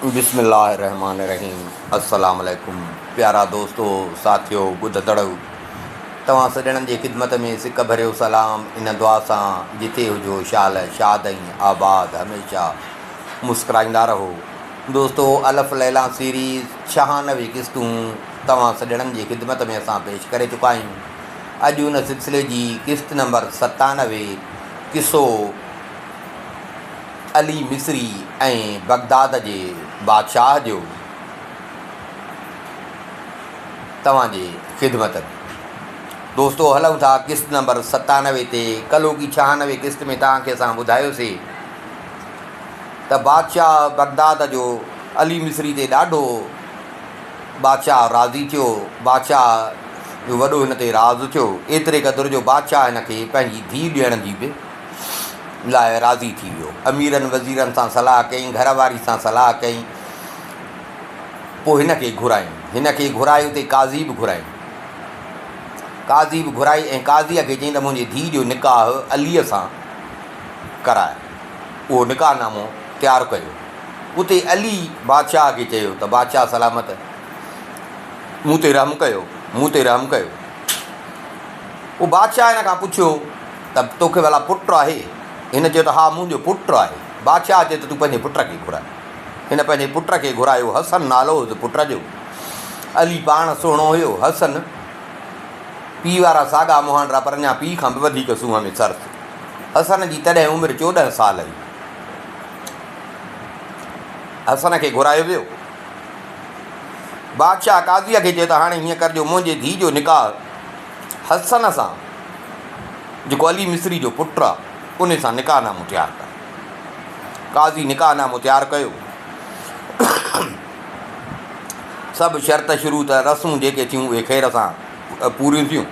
بسم الله الرحمٰن الرحيم السلام عليڪم پيارا دوستو ساٿيو ٻڌندڙو توهان سڄڻن جي خدمت ۾ سڪ ڀريو سلام ان دعا سان جتي هجو شال شاد ۽ آباد هميشه مسڪرائيندا رهو دوستو الف ليليٰ سيريز ڇهانوي قسطون توهان سڄڻن جي خدمت ۾ اسان پيش ڪري چڪا آهيون اڄ ان سلسلي جي قسط نمبر 97 قصو علي مصري ۽ بغداد جي بادشاهه جو توهان جي خدمت ۾. دوستو هلون ٿا قسط نمبر 97 تي ڪلهوڪي 96 قسط ۾ توهان کي اسان ٻڌايوسي ته بادشاهه بغداد جو علي مصري تي ڏاڍو بادشاهه راضي ٿيو بادشاهه جو وڏو هن تي راز ٿيو ايتري قدر جو بادشاهه هن کي پنهنجي ڌيء ڏيڻ جي به لاء راضي ٿي ويو. اميرن وزيرن سان صلاح ڪيائين، گهر واري سان صلاح ڪيائين، پوء هن کي گهرايائين. هن کي گهرائي اتي قاضي به گهرايائين. قاضي به گهرائي ۽ قاضيء کي چيائين ته منهنجي ڌيء جو نڪاح عليء سان ڪراء. اهو نڪاح نامو تيار ڪيو. اتي علي بادشاهه کي چيو ته بادشاهه سلامت! مون تي رحم ڪيو، مون تي رحم ڪيو. پوء بادشاهه هن کان پڇيو ته توکي ڀلا پٽ آهي؟ هن چيو ته ها منهنجو پٽ آهي. بادشاهه چيو ته تون پنهنجي پٽ کي گهراء. هن پنهنجي پٽ کي گهرايو. حسن نالو هيس پٽ جو. علي پاڻ سهڻو هيو. حسن پيء وارا ساڳا مهانڊا پر اڃا پيء کان به وڌيڪ سونهن ۾ سرس. حسن جي تڏهن عمر 14 سال هئي. حسن کي گهرايو ويو. بادشاهه قاضيء کي چيو ته هاڻي هيئن ڪر جو منهنجي ڌيء جو نڪاح حسن سان، جيڪو علي مصري جو پٽ آ، ان سان نڪاح نامو تيار ڪر. قاضي نڪاح نامو تيار ڪيو. سڀ شرط شروط رسمون جيڪي ٿيون اهي خير سان پوريون ٿيون.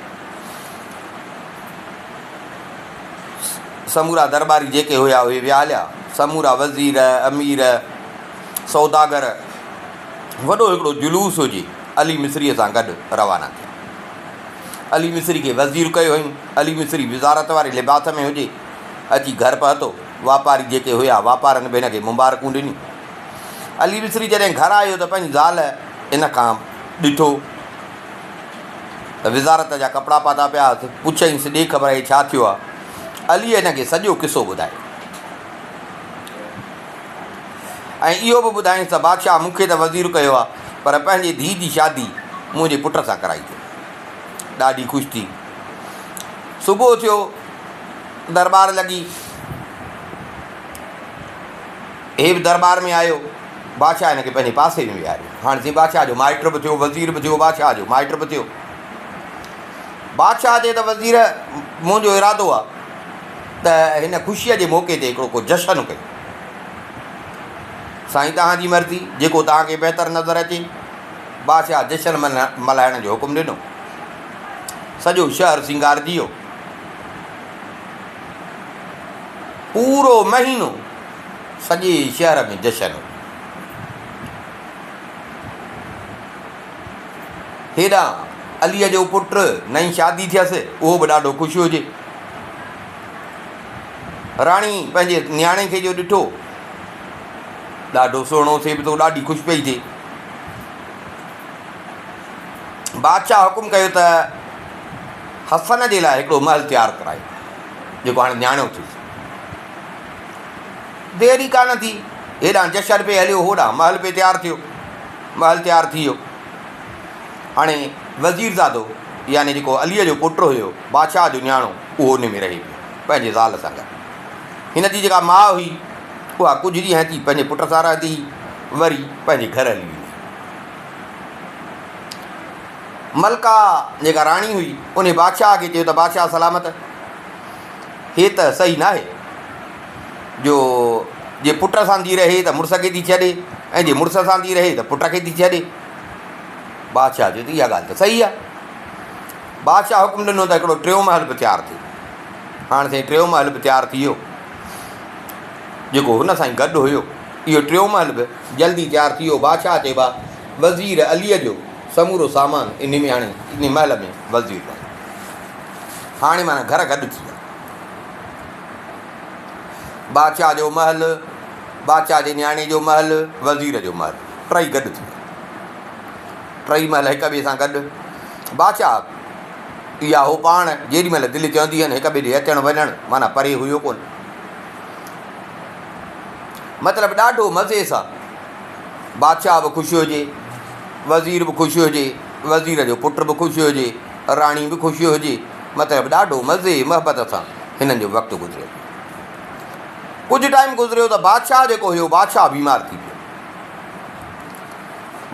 سمورا درٻاري جيڪي هيا اهي ويا هليا. سمورا وزير، امير، سوداگر وڏو هڪڙو جلوس هجي علي مصريء سان گڏ روانا ٿيا. علي مصري کي وزير ڪيو هئائين. علي مصري وزارت واري لباس ۾ هجي، اچي گهر پهتو. واپاري جيڪي هيا، واپارن به هن کي مبارڪون ڏنيون. علي مصري جڏهن گهر آيو ته پنهنجي زال هن کان ڏٺو ته وزارت جا ڪپڙا پاتا پيا هئس. پڇيائينس، ڏي خبر هي ڇا ٿيو آهي؟ عليء هن کي سڄو قصو ٻڌايو ۽ اهو به ٻڌايائينس ته بادشاهه مون کي ته وزير ڪيو آهي، پر پنهنجي ڌيء جي شادي منهنجي پٽ سان ڪرائي اٿئي. ڏاڍي خوش ٿي. صبح ٿيو، درٻار لڳي. هي به درٻار ۾ آيو. بادشاهه هن کي پنهنجي پاسي ۾ ويهاريو. هاڻ سائين بادشاهه جو مائٽ به ٿيو، وزير به ٿيو، بادشاهه جو مائٽ به ٿيو. بادشاهه چيو ته وزير منهنجو ارادو آهي ته هن خوشيء جي موقعي تي هڪڙو ڪو جشن ڪيون. سائين توهان جي مرضي، جيڪو توهان کي بهتر نظر اچي. بادشاهه جشن ملهائڻ جو حڪم ڏنو. سڄو شهر سينگارجي ويو. پورو مهينو سڄي شهر ۾ جشن هو. هيڏانهن عليء جو پٽ نئين شادي ٿيس، اهو به ڏاڍو خوش هجي. راڻي پنهنجي نياڻي کي جو ڏٺو، ڏاڍو سهڻو ٿئي به ٿو، ڏاڍي خوش پئي ٿئي. بادشاهه حڪم ڪيو ته حسن جي لاء هڪڙو محل تيار ڪرايو، جيڪو هاڻي نياڻو ٿيس. دير ئي ڪانه ٿي، هيڏانهن جشن پئي هليو، هوڏانهن محل پئي تيار ٿيو. محل تيار ٿي ويو. هاڻي وزيرزادو يعني جيڪو عليء جو پٽ هيو، بادشاهه جو نياڻو، اهو ان ۾ رهي پيو، پنهنجي زال سان گڏ. هن جي جيڪا ماء هئي، اها ڪجهه ڏينهن اچي پنهنجي پٽ سان رهندي هئي، وري پنهنجي گهر هلي ويندي هئي. ملڪه جيڪا راڻي هئي، انهي بادشاهه کي چيو ته بادشاهه سلامت! هي ته صحيح ناهي جو جي پٽ سان ٿي رهي ته مڙس کي ٿي ڇڏي ۽ جي مڙس سان ٿي رهي ته پٽ کي ٿي ڇڏي. بادشاهه چيو ته اها ڳالهه ته صحيح آهي. بادشاهه حڪم ڏنو ته هڪڙو ٽيون محل به تيار ٿئي. هاڻ سائين ٽيون محل به تيار ٿي ويو، جيڪو هن سان ئي گڏ هيو. اهو ٽيون محل به جلدي تيار ٿي ويو. بادشاهه چيو ڀا وزير عليء جو سمورو سامان انهي ۾ آڻي انهي محل ۾ وزير رهي. هاڻي معنيٰ گهر گڏ ٿي ويا. بادشاهه جو محل، بادشاهه جي نياڻي جو محل، وزير جو محل، ٽئي گڏ ٿي ويا. ٽئي محل هڪ ٻئي سان گڏ. بادشاهه اها هو پاڻ جيڏي مهل دل چوندي هين هڪ ٻئي ڏي اچڻ وڃڻ معنيٰ پري هيو ڪونه. مطلب ڏاڍو مزي سان بادشاهه به خوش هجي، وزير به خوش هجي، وزير جو پٽ به خوش هجي، راڻي به خوش هجي، مطلب ڏاڍو مزي محبت سان هنن جو وقت گذريو. ڪجهه ٽائيم گذريو ته بادشاهه جيڪو هيو بادشاهه بيمار ٿي پيو.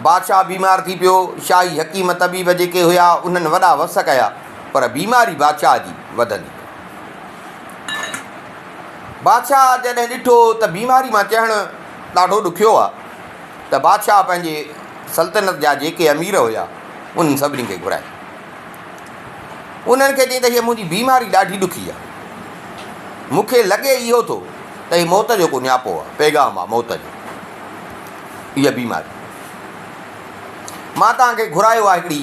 بادشاهه بيمار ٿي پيو، شاهي حڪيم طبيب جيڪي هيا انهن وڏا وس ڪيا پر بيماري بادشاهه جي وڌندي وئي. بادشاهه جڏهن ڏٺو ته بيماري مان چڙهڻ ڏاڍو ڏکيو آهي ته بادشاهه پنهنجي سلطنت جا جيڪي امير هيا انهن سڀني کي گهرائي انهن کي چيائين ته هيء منهنجي بيماري ڏاڍي ڏکي آهي مون کي لڳي اهو ٿو ته هي موت جو ڪو نياپو آهي پيغام آهي موت جو هيء بيماري مان توهان کي گهرايو آهي هڪڙي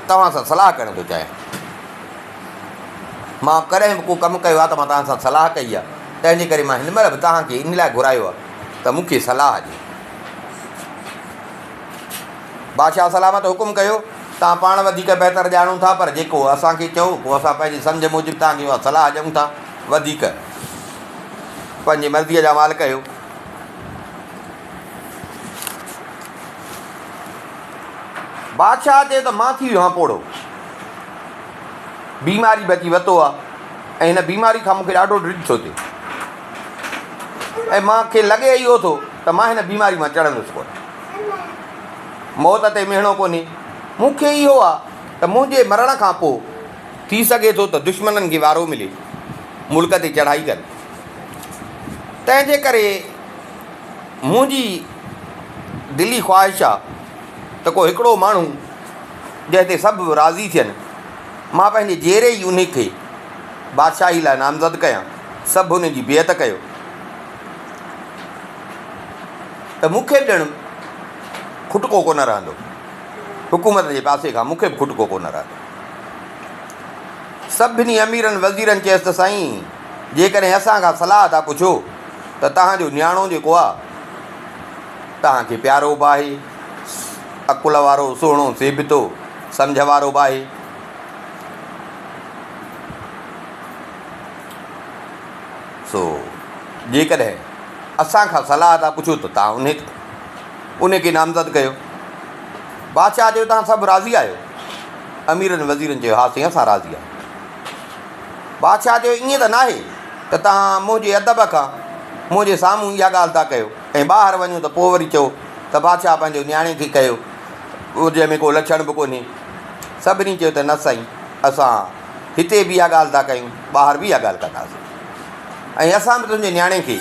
توهان سان صلاح ڪرڻ ٿو چاهيان مان ڪڏهن به ڪو ڪم ڪيو آهي ته مان توهان سان صلاح ڪئي آهي، تنهن جي ڪري مان هن مهل به توهان کي ان لاء گهرايو آهي ته مون کي صلاح ڏيو. بادشاهه سلامت حڪم ڪيو، توهان پاڻ وڌيڪ بهتر ڄاڻو ٿا، پر جيڪو اسان کي چئو، پوء اسان پنهنجي سمجهه موجب توهان کي اها صلاح ڏيون ٿا، وڌيڪ پنهنجي مرضيء جا مالڪ آهيو. بادشاهه چيو ته مان ٿي ويو آهيان پوڙهو. بيماري به اچي وتو آ ۽ هن بيماري کان مون کي ڏاڍو ڊڄ ٿو ٿئي ۽ مان کي لڳي اهو ٿو ته مان هن بيماري مان چڙهندس ڪونه. موت تي مهڻو ڪونهي. مون کي اهو آ ته منهنجي مرڻ کان پوء ٿي سگهي ٿو ته دشمنن کي وارو ملي ملڪ تي چڙهائي ڪن. تنهن جي ڪري منهنجي دلي خواهش آ ته ڪو هڪڙو ماڻهو جنهن تي سڀ راضي ٿين، مان پنهنجي جيئري ئي انهي کي بادشاهي لاء نامزد ڪيان، سڀ ان جي بيعت ڪيو ته مون کي به ڄڻ کٽڪو ڪونه رهندو، حڪومت جي پاسي کان مون کي به کٽڪو ڪونه رهندو. سڀني اميرن وزيرن چيس ته سائين جيڪڏهن اسان کان صلاح ٿا پڇو ته توهان جو نياڻو جيڪو آ، توهان کي پيارو به آهي، عقل وارو، سهڻو، سيبتو، سمجهه وارو به آهي. سو جيڪڏهن اسان کان صلاح ٿا پڇو ته توهان انهي انهي کي نامزد ڪيو. بادشاهه چيو توهان سڀ راضي آهيو؟ اميرن وزيرن چيو ها سائين اسان راضي آهيون. بادشاهه چيو ائين ته ناهي ته توهان منهنجي ادب کان منهنجي سامهون اها ڳالهه ٿا ڪيو ۽ ٻاهر وڃو ته پوء وري چئو ته بادشاهه پنهنجو نياڻي کي ڪيو جنهن ۾ ڪو لڇڻ به ڪونهي. سڀني چيو ته نه سائين اسان هتي به اها ڳالهه ٿا ڪيون ٻاهر به اها ڳالهه ڪنداسين ۽ اسان به تنهنجي نياڻي کي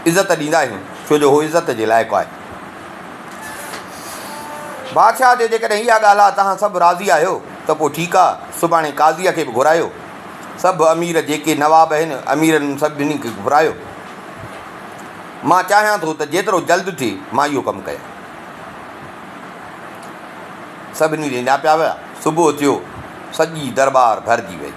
عزت ڏيندا آهيون ڇو جو هو عزت جي لائق آهي. بادشاهه چيو جيڪڏهن اها ڳالهه آهي توهان سڀ راضي آهيو ته پوء ٺيڪ آهي سڀاڻي قاضيء کي به گهرايو سڀ امير جيڪي نواب آهن اميرن سڀني کي گهرايو. مان چاهيان ٿو ته جيترو جلد ٿئي مان اهو ڪم ڪيان. سڀني ڏي نياپيا ويا. صبح ٿيو، سڄي درٻار ڀرجي وئي.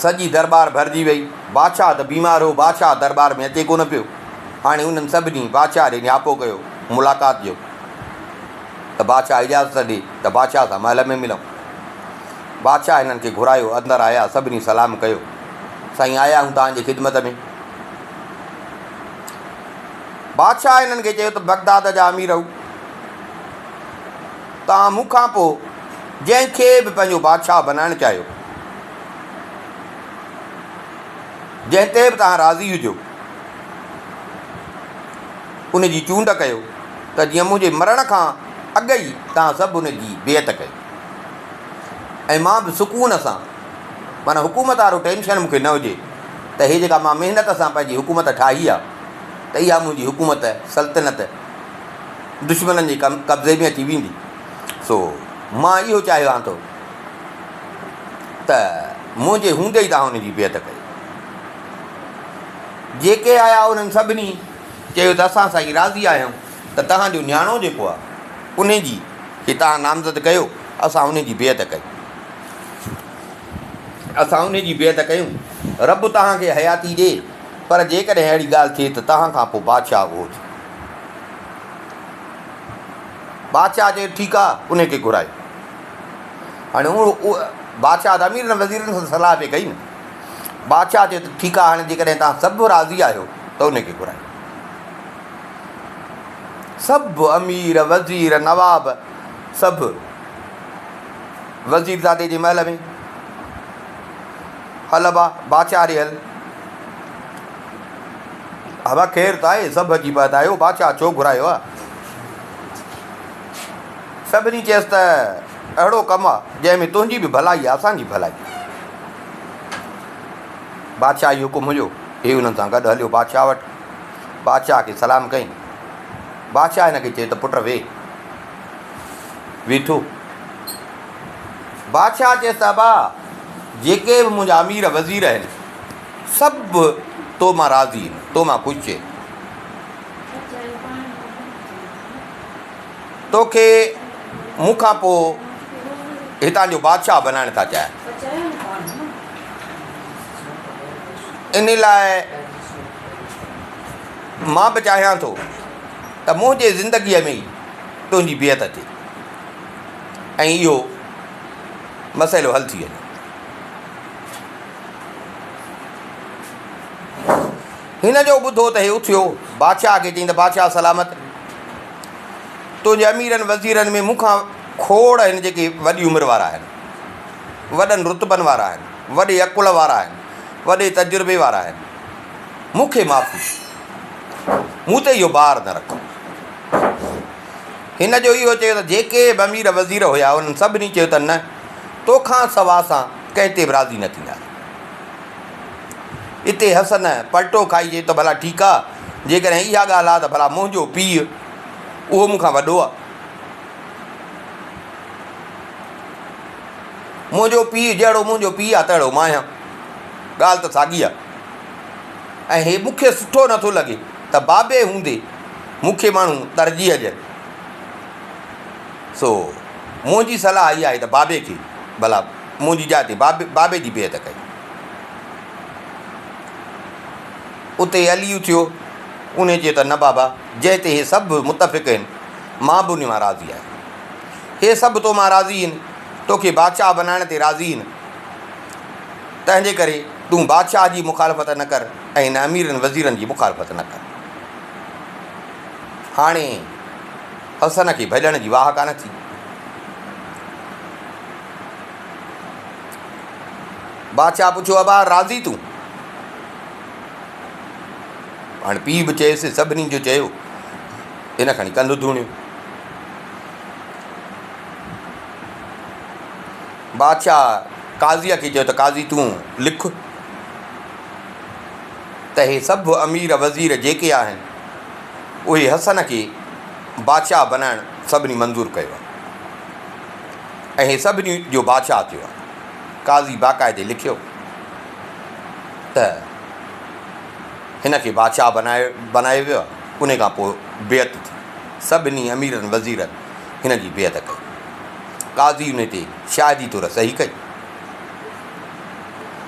سڄي درٻار ڀرجي وئي. بادشاهه ته بيمار هو، بادشاهه درٻار ۾ اچي ڪونه پيو. هاڻي انهن سڀني بادشاهه ڏي نياپو ڪيو ملاقات جو ته بادشاهه اجازت ڏي ته بادشاهه سان محل ۾ ملون. بادشاهه هنن کي گهرايو، اندر آيا، سڀني سلام ڪيو. سائين آيا آهيون توهان جي خدمت ۾. بادشاهه هنن کي چيو ته بغداد جا اميرؤ! توهان مون کان پوء جنهن کي به پنهنجو بادشاهه بنائڻ چاهيو، جنهن تي به توهان راضي هجو، ان جي چونڊ ڪيو ته جيئن منهنجي مرڻ کان اڳ ئي توهان سڀ ان جي بيعت ڪيو. ۽ مان به سڪون سان معنيٰ حڪومت وارو ٽينشن مون کي نه هجي ته هي جيڪا مان محنت سان پنهنجي حڪومت ٺاهي آ ته اها منهنجي حڪومت، سلطنت، دشمنن جي قبضي ۾ اچي ويندي. سو مان اهو چاهيان ٿو ته منهنجي هوندي ئي توهان ان جي بيعت ڪيو. جيڪي آيا انهن سڀني چيو ته اسان سائين راضي آهيون ته توهان جو نياڻو جيڪو آ انهي جي کي توهان نامزد ڪيو، اسان انهي جي بيعت ڪئي. اسان انهي جي بيعت ڪيون. رب توهان کي حياتي ڏي، پر جيڪڏهن اهڙي ڳالهه ٿئي ته توهان کان پوء بادشاهه اهو ٿئي. بادشاهه چيو، ٺيڪ آ، انهي کي گهرايو. هاڻي اهو بادشاهه ته اميرن وزيرن سان صلاح پئي ڪئي نه. بادشاهه چيو ته ٺيڪ آ، هاڻي جيڪڏهن توهان سڀ راضي آهيو ته انهي کي گهرايو. سڀ امير، وزير، نواب سڀ وزيرزادي جي محل ۾، هل ابا، بادشاهه ڏي هل. ابا خير ته آهي، سڀ اچي پهتا آهيو، بادشاهه ڇو گهرايو آهي؟ سڀني چيس ته اهڙو ڪم آهي، جنهن ۾ تنهنجي به ڀلائي آهي، اسان جي به ڀلائي آهي. بادشاهه جو حڪم هيو، هي انهن سان گڏ هليو بادشاهه وٽ. بادشاهه کي سلام ڪيائين. بادشاهه هن کي چيو ته پٽ ويهه. ويٺو. بادشاهه چيس ته ابا، جيڪي به منهنجا امير وزير آهن، سڀ تو مان راضي آهن، تو مان خوش آهن. توکي مون کان پوء هتان جو بادشاهه بنائڻ ٿا چاهين. ان لاء مان به چاهيان ٿو ته منهنجي زندگيء ۾ ئي تنهنجي بيعت ٿئي ۽ اهو مسئلو حل ٿي وڃي. هن جو ٻڌو ته هي اٿيو، بادشاهه کي چيائين ته بادشاهه سلامت! تنهنجي اميرن وزيرن ۾ مون کان کوڙ آهن جيڪي وڏي عمر وارا آهن، وڏن رتبن وارا آهن، وڏي عقل وارا آهن، وڏي تجربي وارا آهن. مون کي معاف ڏي. مون تي اهو بار نه رک. هن جو اهو چيو ته جيڪي به امير وزير هيا انهن سڀني چيو ته نه، توکان سوا اسان ڪنهن تي به راضي نه ٿينداسين. اتي حسن پلٽو کائي چيو ته ڀلا ٺيڪ آ، جيڪڏهن اها ڳالهه آ ته ڀلا منهنجو پيء اهو مون کان وڏو آ. منهنجو پيء جهڙو منهنجو پيء آ تهڙو مان آهيان. ڳالهه ته ساڳي آ. ۽ هي مون کي سٺو نٿو لڳي ته بابي هوندي مون کي ماڻهو ترجيح ڏين. سو منهنجي صلاح اها آهي ته بابي کي ڀلا منهنجي جاء تي بابي جي بيعت ڪيو. اتي علي اٿيو، انهي چيو ته نه بابا، جنهن تي هي سڀ متفق آهن، مان به انهي مان راضي آهيان. هي سڀ تو مان راضي آهن، توکي بادشاهه بنائڻ تي راضي آهن، تنهنجي ڪري تون بادشاهه جي مخالفت نه ڪر ۽ نه اميرن وزيرن جي مخالفت نه ڪر. هاڻي حسن کي ڀڄڻ جي واهه ڪانه ٿي. بادشاهه پڇيو، ابا راضي تون؟ هاڻي پيء به چيس، سڀني جو چيو. هن کڻي ڪنڌ ڌوڻيو. بادشاهه قاضيء کي چيو ته قاضي تون لک ته هي سڀ امير وزير جيڪي آهن، اهي حسن کي بادشاهه بنائڻ سڀني منظور ڪيو آهي ۽ هي سڀني جو بادشاهه ٿيو آهي. قاضي باقاعدي لکيو ته هن کي بادشاهه بنايو بنايو ويو آهي. ان کان پوء بيعت ٿي. سڀني اميرن وزيرن هن جي بيعت ڪئي. قاضي ان تي شاهدي طور صحيح ڪئي.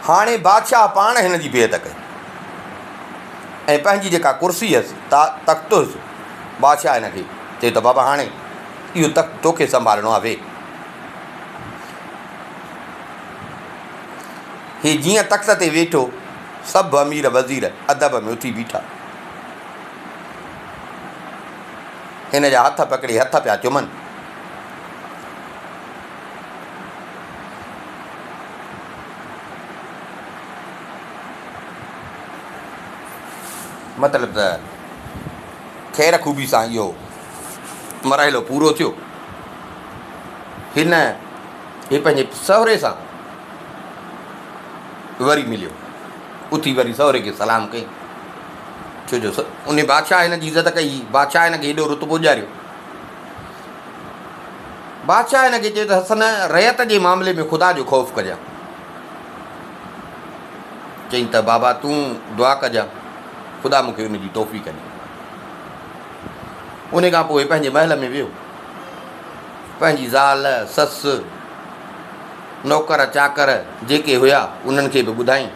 هاڻي بادشاهه پاڻ هن جي بيعت ڪئي. ۽ پنهنجي جيڪا ڪرسي هيس، تخت هيس، بادشاهه هن کي چيو ته بابا هاڻي اهو تخت توکي سنڀالڻو آهي، ويهه. هي جيئن تخت تي ويٺو، سڀ امير وزير ادب ۾ اٿي بيٺا. هن جا هٿ پڪڙي هٿ پيا چمن. مطلب ته خير خوبي سان اهو مرحلو پورو ٿيو. هن هي پنهنجي سهري سان وري مليو. اٿي وري سهري کي سلام ڪيائين. ڇو جو ان بادشاهه هن جي عزت ڪئي هئي. بادشاهه هن کي هيڏو رتبو ڏياريو. بادشاهه هن کي چيو ته حسن رعيت جي معاملي ۾ خدا جو خوف ڪجان. چيائين ته بابا تون دعا ڪجان خدا مون کي ان جي توفيق ڏي. ان کان پوء پنهنجي محل ۾ ويو. پنهنجي زال، سس، نوڪر چاڪر جيڪي هيا انهن کي به ٻڌائين.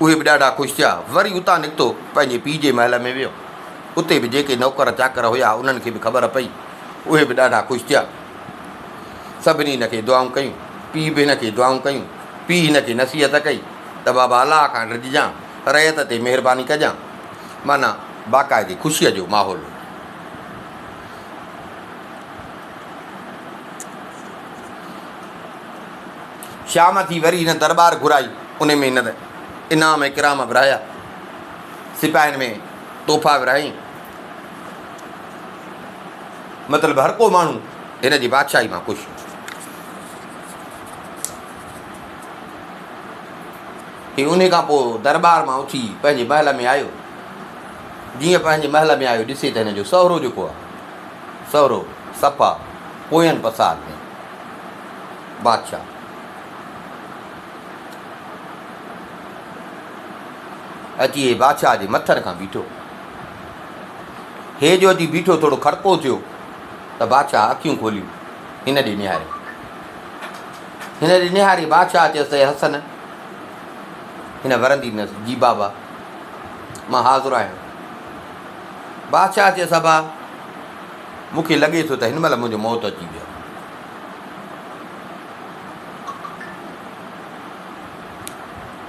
اهي به ڏاڍا خوش ٿيا. وري اتان نڪتو پنهنجي پيء جي محل ۾ ويو. اتي به جيڪي نوڪر چاڪر هيا انهن کي به خبر پئي. اهي به ڏاڍا خوش ٿيا. سڀني هن کي دعائون ڪيون. پيء به هن کي دعائون ڪيون. پيء هن کي نصيحت ڪئي ته بابا الله کان ڊڄجان، رعيت تي مهرباني ڪجان. معنيٰ باقاعدي خوشيء جو ماحول هو. شام ٿي وري هن درٻار گهرائي، ان ۾ هن انعام اڪرام ورهايا، سپاهين ۾ تحفا ورهايائين. مطلب هر ڪو ماڻهو هن جي بادشاهي مان خوش هو. هي انهي کان پوء درٻار مان اٿي پنهنجي محل ۾ آيو. جيئن پنهنجي محل ۾ آيو ڏسي ته هن جو سهرو جيڪو آهي، سهرو صفا پوين پسار ۾ بادشاهه. اچي هي بادشاهه جي مٿن کان بيٺو. هي جو اچي بيٺو ٿورو کڙڪو ٿيو ته بادشاهه اکيون کوليون هن ڏي نهاري. هن ڏي نهاري بادشاهه چيس ته اي حسن! هن ورندي ڏنس، جي بابا! مان حاضر آهيان. بادشاهه چيس، ابا! مون کي لڳي ٿو ته هن مهل منهنجو موت اچي ويو آهي.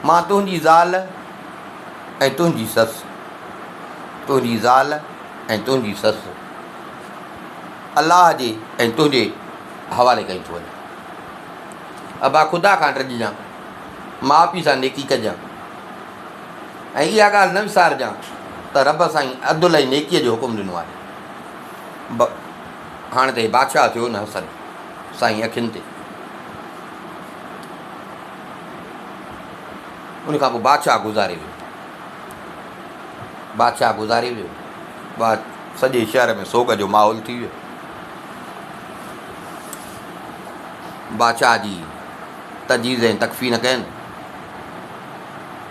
مان تنهنجي زال ۽ تنهنجي سس، تنهنجي زال ۽ تنهنجي سس الله جي ۽ تنهنجي حوالي ڪئي ٿو وڃان. ابا خدا کان ڊڄجان، ماء پيء سان نيڪي ڪجان ۽ اها ڳالهه نه وسارجان ته رب سائين عدل ۽ نيڪيء جو حڪم ڏنو آهي. هاڻ ته هي بادشاهه ٿيو نه حسن سائين اکين تي. ان کان پوء بادشاهه گذاري ويو. بادشاهه گذاري ويو. سڄي شهر ۾ سوڳ جو ماحول ٿي ويو. بادشاهه جي تجهيز ۽ تڪفين ڪين.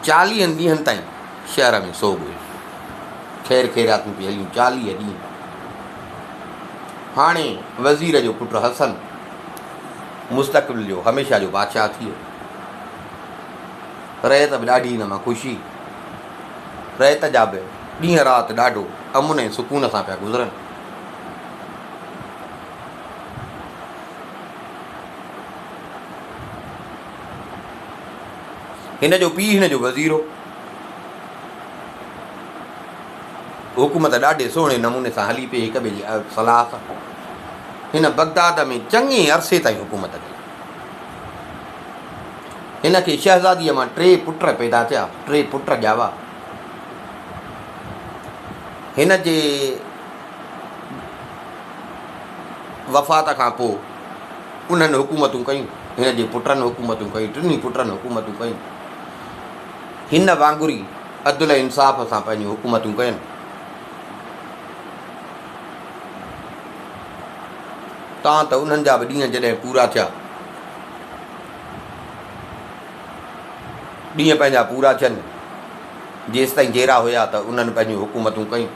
چاليهن ڏينهن تائين شهر ۾ سوڳ هيو. خير خيراتون پئي هليون 40 ڏينهن. هاڻي وزير جو پٽ حسن مستقبل جو هميشه جو بادشاهه ٿي ويو. رعيت به ڏاڍي هن مان خوش هئي. رعيت جا به ڏينهن رات ڏاڍو امن ۽ سڪون سان پيا گذرن. هن جو پيء هن جو وزير هو. حڪومت ڏاڍي سهڻي نموني سان هلي پئي هڪ ٻئي جي صلاح سان. هن بغداد ۾ چڱي عرصي تائين حڪومت ڪئي. هن کي شهزاديء مان ٽي پٽ پيدا ٿيا، ٽي پٽ ڄاوا. هن جي وفات کان پوء انهن حڪومتون ڪيون، هن جي پٽن حڪومتون ڪيون، ٽنهي پٽن حڪومتون ڪيون. هن وانگر ئي عدل ۽ انصاف سان پنهنجون حڪومتون ڪين. تان ته انهن جا به ڏينهن جڏهن پورا ٿيا، ڏينهن پنهنجا پورا ٿين، جيستائين جيئرا هيا ته انهن پنهنجون حڪومتون ڪيون.